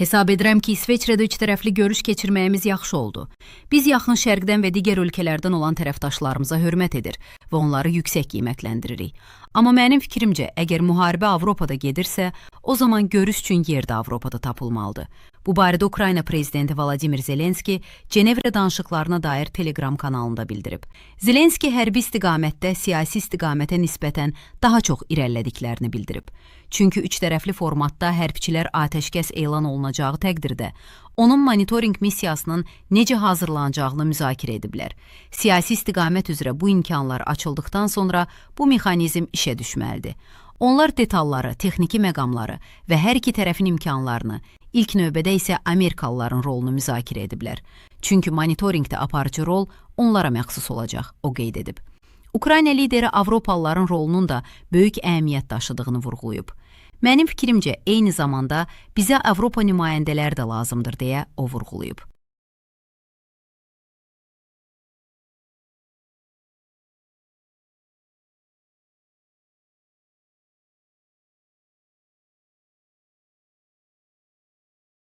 Hesab edirəm ki, İsveçrədə üç tərəfli görüş keçirməyimiz yaxşı oldu. Biz Yaxın Şərqdən və digər ölkələrdən olan tərəfdaşlarımıza hörmət edir və onları yüksək qiymətləndiririk. Amma mənim fikrimcə, əgər müharibə Avropada gedirsə, o zaman görüş üçün yer də Avropada tapılmalıdır. Bu barədə Ukrayna prezidenti Vladimir Zelenski Cenevrə danışıqlarına dair Telegram kanalında bildirib. Zelenski hərbi istiqamətdə siyasi istiqamətə nisbətən daha çox irəlilədiklərini bildirib. Çünki üç tərəfli formatda hərbçilər atəşkəs elan olunacağı təqdirdə onun monitorinq missiyasının necə hazırlanacağını müzakirə ediblər. Siyasi istiqamət üzrə bu imkanlar açıldıqdan sonra bu mexanizm işə düşməlidir. Onlar detalları, texniki məqamları və hər iki tərəfin imkanlarını, ilk növbədə isə Amerikalıların rolunu müzakirə ediblər. Çünki monitorinqdə aparıcı rol onlara məxsus olacaq, o qeyd edib. Ukrayna lideri Avropalıların rolunun da böyük əhəmiyyət daşıdığını vurğulayıb. Mənim fikrimcə, eyni zamanda bizə Avropa nümayəndələri də lazımdır deyə o vurğulayıb.